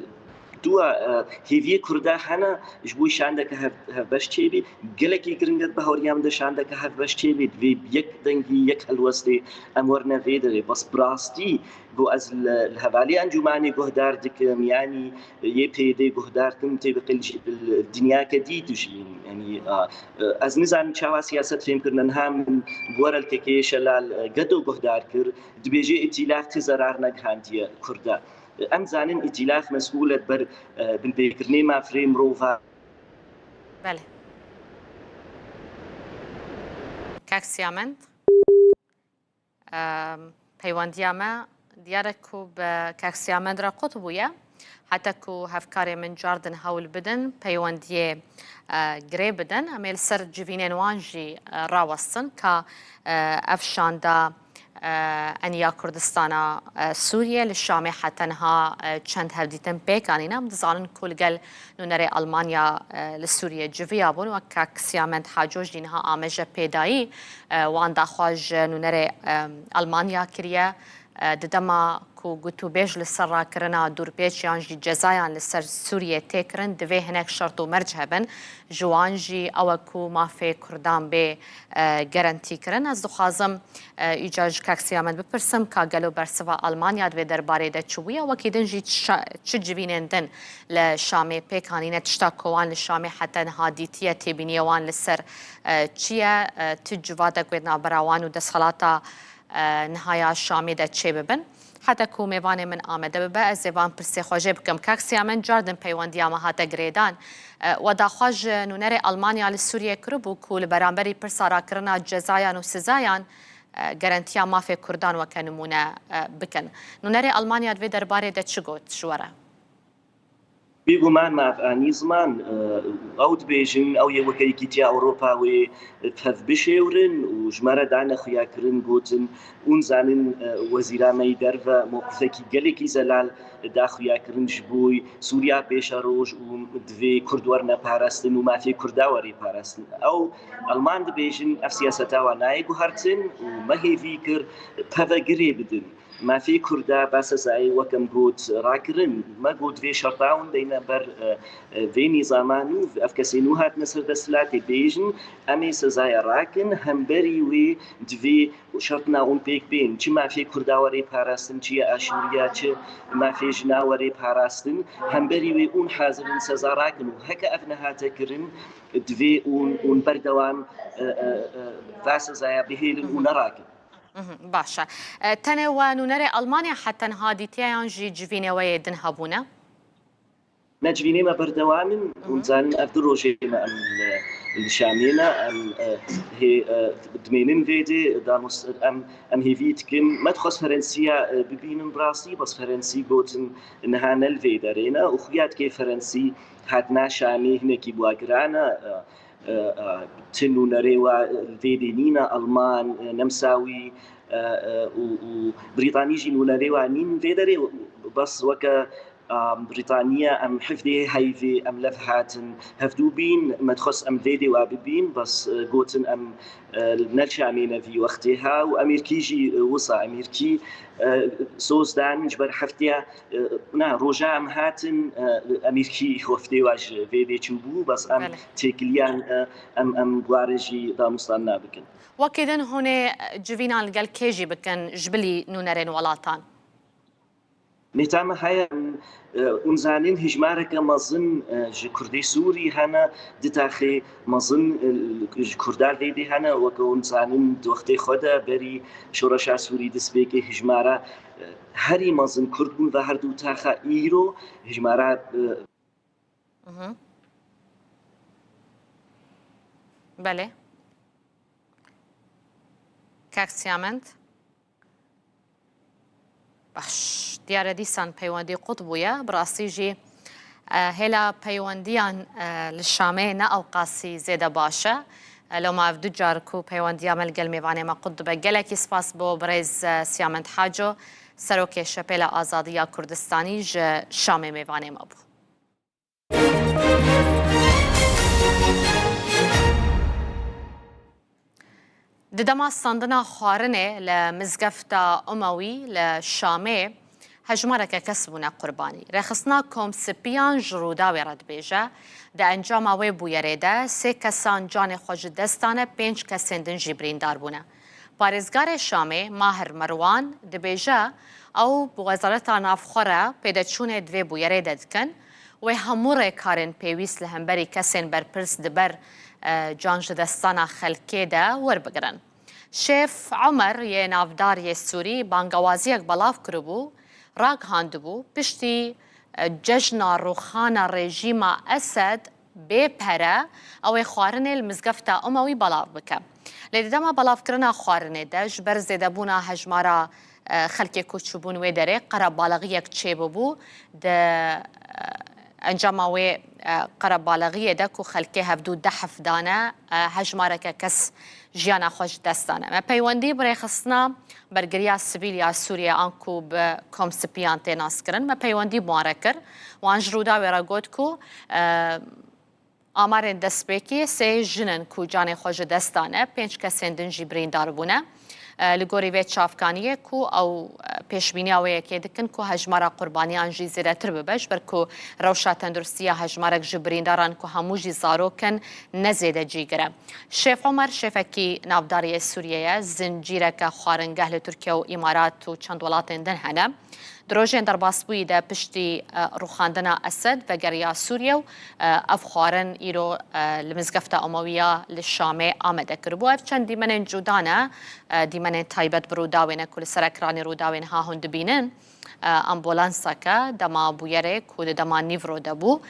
dua, e, hêviyê Kurda hene, ji bo şandeke hev-, hevbeş çêbî, gelekî giring e, bi hawriya min de şandeke hevbeş çêbî, divê yek dengî, yek helwestê em werine vê derê. Bes bi rastî, ku ez li, li hevalî encûmanê guhdar dikim, yanî Y P D'ê guhdar kim, tê biqil ji, li dinyake dî dijîn. Yanî, a, e, ez nizanim çawa siyaset fêm kirine. Niha min bi werelkekê Şelal, e, Gedo guhdar kir, dibêje îtîlaf ti zerar negihandiye Kurda. Em zanin îtîlaf mesûl e ber, e, binpêkirinê mafrê mirova. Belê. Kak Siyamend, em, peywendiya me diyar e ku bi Kak Siyamend re qut bûye. Heta ku hevkarê min cardin hewl bidin, peywendiyê, e, girê bidin. Em ê li ser civînên wan jî, e, rawestin ka, e, ev şanda e, eniya Kurdistana, e, Sûriye li Şamê heta niha, e, çend hevdîtin pêk anîne. Em dizanin ku li gel nûnerê Almanya, e, li Sûriye civiya bûn, wek kak Siyamend Haco jî niha amaje pêdayî, e, wan daxwaz ji nûnerê, e, Almanya kiriye. E, di dema ku gotûbêj li ser rakirina dûrpêç yan jî cezayan li ser Sûriye tê kirin, divê hinek şert û merc hebin. Ji wan jî ew e ku mafê Kurdan bê, e, gerentî kirin. Ez dixwazim, e, îca ji kak Siyamend bipirsim ka gelo bersiva Almanya di vê derbarê de çi bûye? Wekî din jî çi şa-, çi civînên din li Şamê pêk anîne? Tişta ku wan li Şamê heta niha dîtiye, têbîniyê wan li ser, e, çi ye? E, tu civadek wê di navbera wan û desthelata, e, niha ya Şamê de çê bibin? Heta ku mêvanê min amade bibe, ez ê van pirsê xwe jê bikim. Kak Siyamend, cardin peywendiya me hate girêdan. E, we daxwaz ji nûnerê Almanya li Sûriyê kiribû ku li beramberî pirsa rakirina cezayan û sizayan, e, gerentiya mafê Kurdan weke nimûne, e, bikin. Nûnerê Almanya di vê derbarê de çi got ji we re? Bêguman maf anî ziman, e, ew dibêjin, ew yê weke Yekîtiya Ewropa wê bi hev bişêwirin û ji me re dane xuyakirin, gotin, hûn zanin, e, wezîra me yî derve mewqifekî gelekî zelal da xuyakirin ji bo Sûriya pêşeroj û divê Kurd werine parastin û mafê Kurda werê parastin. Ew Alman dibêjin, ev siyaseta wan nayê guhertin û me hêvî kir peve girê bidin. Mafê Kurda ba sezayê wek em got rakirin. Me got vê şerta hûn deyne ber, e, e, vê nîzaman û ev kesê nû hatine ser desthilatê bêjin, em ê sezaya rakin, hemberî wê divê şertina hûn pêk bên. Çi mafê Kurda werê parastin, çi yê Aşûriya, çi mafê jina werê parastin. Hemberî wê hûn hazir in seza rakin û heke ev nehate kirin, divê hûn, hûn berdewam, e, e, e, va sezaya bihêlin û nerakin. Mhm, baş e. E, tenê we nûnerê Almanya heta niha dîtiye yan jî civînê we yê din hebûne? Ne, civînê me berdewam in. Hûn zanin ev du rojê me em li, li Şamê ne. Em, e, hê, e, dimênin vê dê, danos-, em, em hêvî dikin. Me dixwest Ferensiya, e, bibînin bi rastî, bes Ferensî gotin niha ne li vê derê ne. Û xuya dike Ferensî hatina Şamê hinekî bi wa giran e. E, e, e, ti nûnerê wa, e, li vê dê nîne, Alman, e, Nemsawî, e, e, û, û Brîtanî jî nûnerê wa nîn vê derê, bes weke, a, Brîtaniye em hevdê heyvê em lev hatin, hevdû bîn, me dixwest em vê dê wa bibîn, bes, e, gotin em, e, ne li Şamê ne vî wextê ha û Amerîkî jî, e, wisa Amerîkî, e, soz dan ji ber heftiya E, na, roja em hatin, e, Amerîkî wefdê wa ji vê dê çûbû, bes em Belê. têkiliyan, e, em, em warê jî damustan nabikin. Wekî din hûn ê civînan li gel kê jî bikin ji bilî nûnerên welatan? Nêta me heye, em, e, hûn zanin hijmareke mezin, e, ji Kurdê Sûrî hene, di taxê mezin, e, ji Kurda vê dê hene, weke hûn zanin di wextê xwe de berî şoreşa Sûrî dest pê kê hijmara, e, herî mezin Kurd bûn ve her du taxa îro hijmara, e, Mhm. Belê. Kak Siyamend. Baş, diyar e dîsan peywendî qut bûye. Bi rastî jî, e, hêla peywendiyan, e, li Şamê ne ewqasî zêde baş e. E, loma ev du car ku peywendiya me li gel mêvanê me qut dibe. Gelekî spas bo birêz, e, Siyamend Haco, Serokê Şepêla Azadî ya Kurdistanî ji Şamê mêvanê me bû. Di dema standina xwarinê li mizgefta Umewî li Şamê hejmareke kes bûne qurbanî. Rêxistina Komsipiyan ji Rûdawê re dibêje, di encama wê bûyerê de sê kesan canê xwe ji dest dane, pênc kesên din jî birîndar bûne. Parêzgarê Şamê Mahir Merwan dibêje, ew bi Wezareta Navxwe re pêdeçûnê di vê bûyerê de dikin. Wê hemû rêkarên pêwîst li hemberî kesên berpirs di ber, e, can ji destana xelkê de werbigirin. Şêf Omer yê navdar yê Sûrî bangewaziyek belav kiribû, ragihandibû, piştî, e, cejna rûxana rejîma Esed bê pere, ew ê xwarinê li mizgefta Umewî belav bike. Lê di dema belavkirina xwarinê de, ji ber zêdebûna hejmara, e, xelkê ku çûbûn wê derê, qerebalixiyek çêbûbû. Di, e, encama wê, e, qerebalixiyê de ku xelkê hevdû dehf dane, e, hejmareke kes jiyana xwe ji dest dane. Me peywendî bi rêxistina bergiriya sivîl ya Sûriyê an ku bi Komsipiyan tê naskirin, me peywendî bi wan re kir. Wan ji Rûdawê re got ku, e, amarên destpêkê sê jin in ku canê xwe ji dest dane, pênc kesên din jî birîndar bûne. E, li gorî vê çavkaniyê ku ew, e, pêşbîniya wê yekê dikin ku hejmara qurbaniyan jî zêdetir bibe, ji ber ku rewşa tenduristiya hejmarek ji birîndaran ku hemû jî zarok in, ne zêde cîgir e. Şêf Omer şêfekî navdar yê Sûriyê ye, zincîreke xwaringeh li Tirkiye û Îmarat û çend welatên din hene. Di rojên derbasbûyî de piştî, e, rûxandina Esed vegeriya Sûriye û, e, ev xwarin îro, e, li mizgefta Umewiya li Şamê amade kiribû. Ev çend dîmenên cuda ne, e, dîmenên taybet bi Rûdawê ne ku li ser ekranê Rûdawê niha hûn dibînin. E, ambulanseke dema bûyerê ku di dema nîvro de bû,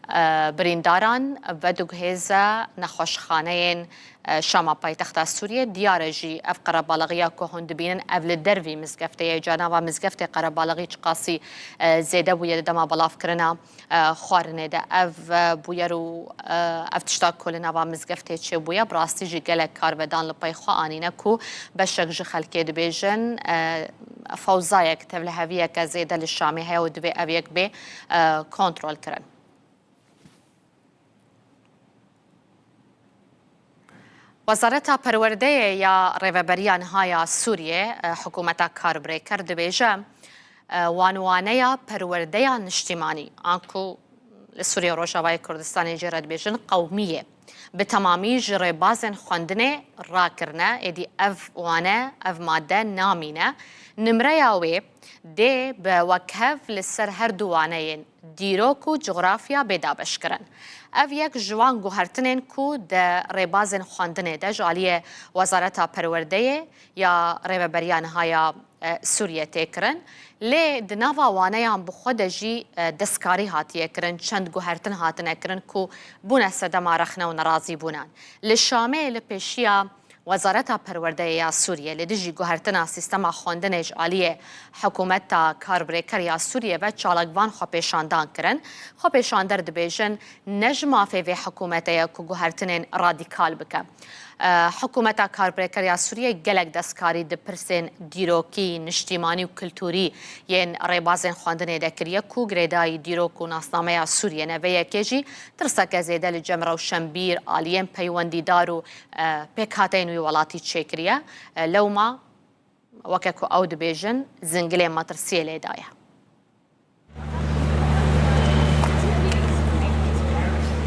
e, birîndaran vediguhêze nexweşxaneyên, e, Şama paytexta Sûriyê. Diyar e jî ev qerebalixiya ku hûn dibînin, ev li dervî mizgeftê ye, ca nava mizgeftê qerebalixî çiqasî, e, zêde bûye di dema belavkirina, e, xwarinê de. Ev, e, bûyer û, e, ev tişta ku li nava mizgeftê çêbûye, bi rastî jî gelek karvedan li pey xwe anîne ku beşek ji xelkê dibêjin, e, fewzayek, tevliheviyeke zêde li Şamê heye û divê ev yek bê, e, kontrolkirin. Wezareta Perwerdeyê ya Rêveberiya niha ya Sûriyê, e, hikûmeta karbirêker dibêje, e, wanwaneya perwerdeya niştîmanî, anku li Sûriye û Rojavayê Kurdistanê jê re dibêjin qewmî ye, bi temamî ji rêbazên xwendinê rakirine, êdî ev wane, ev madde namîne. Nimreya wê dê bi wekhev li ser her du waneyên dîrok û cografya bê dabeşkirin. Ev yek ji wan guhertinên ku di rêbazên xwendinê de ji aliyê Wezareta Perwerdeyê ya Rêveberiya niha ya, e, Sûriyê tê kirin. Lê di nava waneyan bi xwe de jî, e, destkarî hatiye kirin, çend guhertin hatine kirin ku bûne sedema rexne û nerazîbûnan. Li Şamê li pêşiya Wezareta Perwerdeyê ya Sûriyê li dijî guhertina sîstema xwendinê ji aliyê hikûmeta karbirêker ya Sûriyê ve çalakvan xwepêşandan kirin. Xwepêşander dibêjin, ne ji mafê vê hikûmetê ye ku guhertinên radîkal bike. E, hikûmeta karbirêker ya Sûriyê gelek destkarî di pirsên dîrokî, niştîmanî û kulturî yên rêbazên xwendinê de kiriye ku girêdayî dîrok û nasnameya Sûriyê ne. Vê yekê jî tirseke zêde li cem rewşenbîr, aliyên peywendîdar û, e, pêkhateyên wî welatî çêkiriye. E, lewma, weke ku ew dibêjin, zingilê metirsiyê lê daye.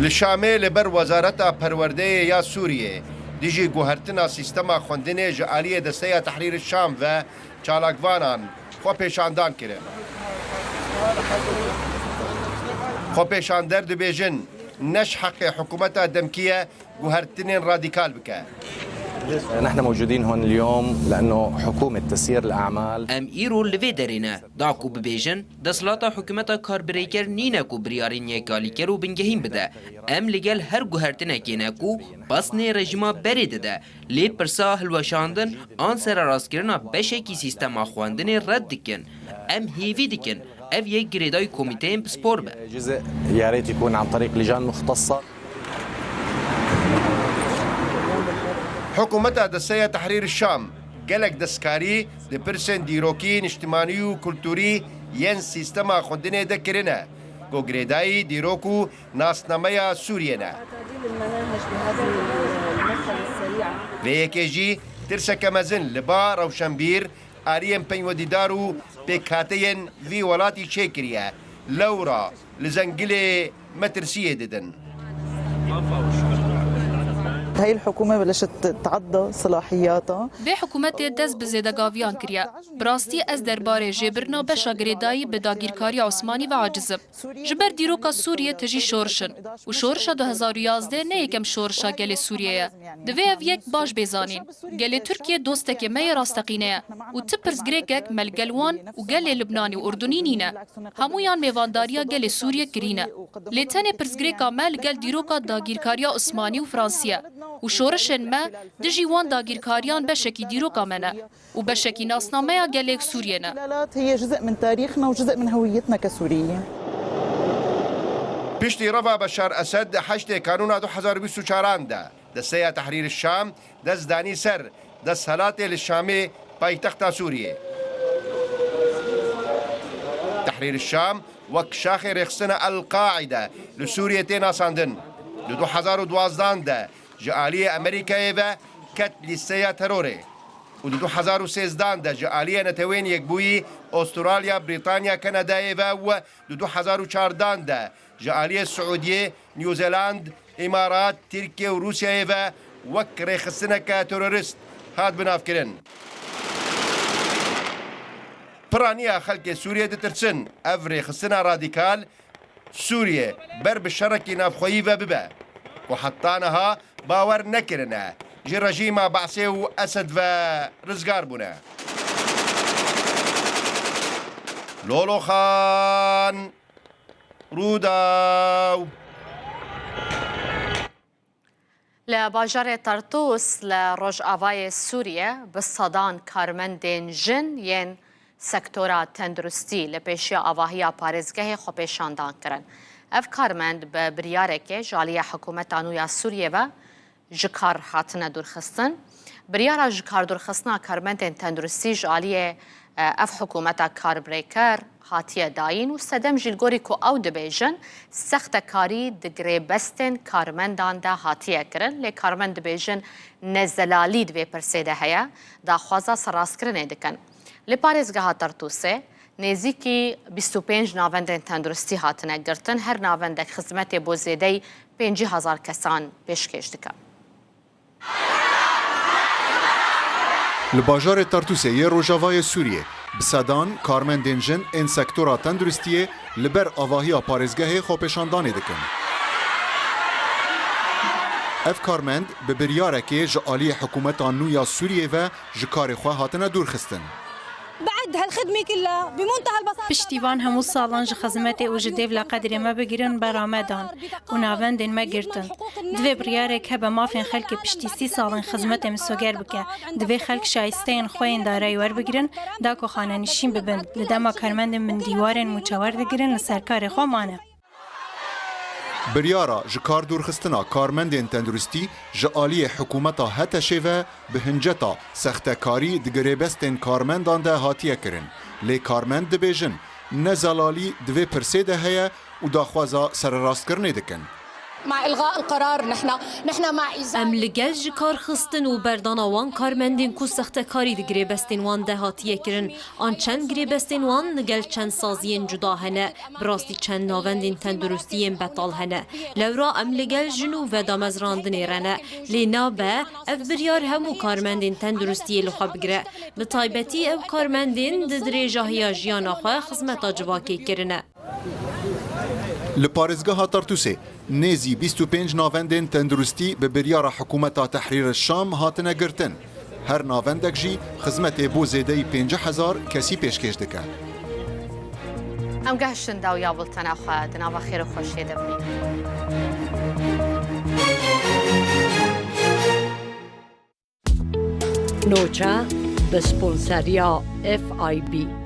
Li Şamê li ber Wezareta Perwerdeyê ya Sûriyê dijî guhertina sîstema xwendinê ji aliyê Desteya Tehrîr Şam ve çalakvanan xwepêşandan kirin. Xwepêşander dibêjin, ne ji heqê hikûmeta demkî ye guhertinên radîkal bike. نحن موجودين هون اليوم لأنه حكومة تسيير الأعمال. Em îro li vê derê ne, da ku bibêjin, desthilata hikûmeta karbirêker nîne ku biryarên yekalîker û bingehîn bide. Em li gel her guhertinekê ne ku pesnê rejîma berê dide, lê pirsa hilweşandin an sererastkirina beşekî sîstema xwendinê red dikin. Em hêvî dikin ev yek girêdayî komîteyên pispor be. جزء يا ريت يكون عن طريق لجان مختصة. Hikûmeta Desteya Tehrîr Şam gelek destkarî di pirsên dîrokî, niştimanî û kulturî yên sîstema xwendinê de kirine, ku girêdayî dîrok û nasnameya Sûriyê ne. Vê yekê jî tirseke mezin li ba rewşenbîr, aliyên peywendîdar û pêkhateyên vî welatî çêkiriye. Lewra li Zengilê metirsiyê didin. هاي الحكومة بلشت تتعدى صلاحياتها. Vê hikûmetê dest bi zêdegaviyan kiriye. Bi rastî ez derbarê jêbirina beşa girêdayî bi dagîrkariya Osmanî ve aciz im. Ji ber dîroka Sûriyê tijî şoriş in û şorişa du hezar û yazdeh ne yekem şorişa gelê Sûriyê ye. Divê ev yek baş bê zanîn. Gelê Tirkiye dostekê me yê rasteqîne ye û ti pirsgirêkek me li gel wan û gelê Libnanê û Urdunî nîne. Hemûyan mêvandariya gelê Sûriyê kirîne. Lê tenê pirsgirêka me li gel dîroka dagîrkariya Osmanî û Fransî ye û şorişên me dijî wan dagîrkariyan beşekî dîroka me ne û beşekî nasnameya gelê Sûriyê ne. الاحتلالات هي جزء من تاريخنا وجزء من هويتنا كسوريين. Piştî reva Beşar Esed di heştê Kanûna du hezar û bîst û çaran de, Desteya Tehrîr Şam dest danî ser desthilatê li Şamê, paytexta Sûriyê. Tehrîr Şam wek şaxê rêxistina El Qaîde li Sûriyê tê nasandin. Di du hezar û duwazdeh de ji aliyê Amerîkayê ve ket lîsteya terorê û di du hezar û sêzdeh de ji aliyê Netewên Yekbûyî, Astralya, Brîtanya, Kanadayê ve û di du hezar û çardeh de ji aliyê Siûdiyê, New Zealand, Îmarat, Tirkiye û Rûsyayê ve wek rêxistineke terorist hat binavkirin. Piraniya xelkê Sûriyê ditirsin ev rêxistina radîkal Sûriyê ber bi şerekî navxweyî ve bibe, ku heta niha bawer nekirine ji rejîma Be'sê û Esed ve rizgar bûne. Lolo Xan, Rûdaw. Li bajarê Tartûs li rojavayê Sûriyê bi sedan karmendên jin yên sektora tenduristî li pêşiya avahiya parêzgehê xwepêşandan kirin. Ev karmend bi biryarekê ji aliyê hikûmeta nû ya Sûriyê ve ji kar hatine dûrxistin. Biryara ji kar dûrxistina karmendên tenduristî ji aliyê, e, ev hikûmeta karbirêker hatiye dayîn û sedem jî li gorî ku ew dibêjin, sextekarî di girêbestên karmendan de hatiye kirin, lê karmend dibêjin ne zelalî di vê pirsê de heye, daxwaza serrastkirinê dikin. Li parêzgeha Tartûsê nêzîkî bîst û pênc navendên tenduristî hatine girtin, her navendek xizmetê bo zêdeyî pêncî hezar kesan pêşkêş dike. Li bajarê Tartûsê yê rojavayê Sûriyê bi sedan karmendên jin ên sektora tenduristiyê li ber avahiya parêzgehê xwepêşandanê dikin. Ev karmend bi biryarekê ji aliyê hikûmeta nû ya Sûriyê ve ji karê xwe hatine dûrxistin. بعد هالخدمة كلها بمنتهى البساطة. Piştî van hemû salan ji xizmetê û ji dêv li qedrê me bigirin bera me dan û navendên me girtin. Divê biryarek hebe mafên xelkê piştî sî salên xizmetê misoger bike. Divê xelk şayisteyên xwe yên darayî werbigirin, da ku xanenişîn bibin. Li dema karmendên bin dîwarên mûçewer digirin li ser karê xwe mane. Biryara ji kar dûrxistina karmendên tenduristî ji aliyê hikûmeta HTŞ'ê ve bi hinceta sextekarî di girêbestên karmendan de hatiye kirin. Lê karmend dibêjin, ne zelalî di vê pirsê de heye û daxwaza sererastkirinê dikin. مع إلغاء القرار نحن، نحن مع إزالة Em li gel ji kar xistin û berdana wan karmendên ku sextekarî di girêbestên wan de hatiye kirin. An çend girêbestên wan li gel çend saziyên cuda hene. Bi rastî çend navendên tenduristî yên betal hene. Lewra em li gel jin û vedamezrandinê re ne. Lê nabe ev biryar hemû karmendên tenduristiyê li xwe bigire. Bi taybetî ew karmendên di dirêja hêya jiyana xwe xizmeta civakê kirine. Li parêzgeha Tartûsê nêzî bîst û pênc navendên tenduristî bi biryara hikûmeta Tehrîr Şam hatine girtin. Her navendek jî xizmetê bo zêdeyî pêncî hezar kesî pêşkêş dike. Em gehiştin dawiya bultena xwe di nava xêr û xweşiyê de bimînin. Noça bi sponseriya F I B.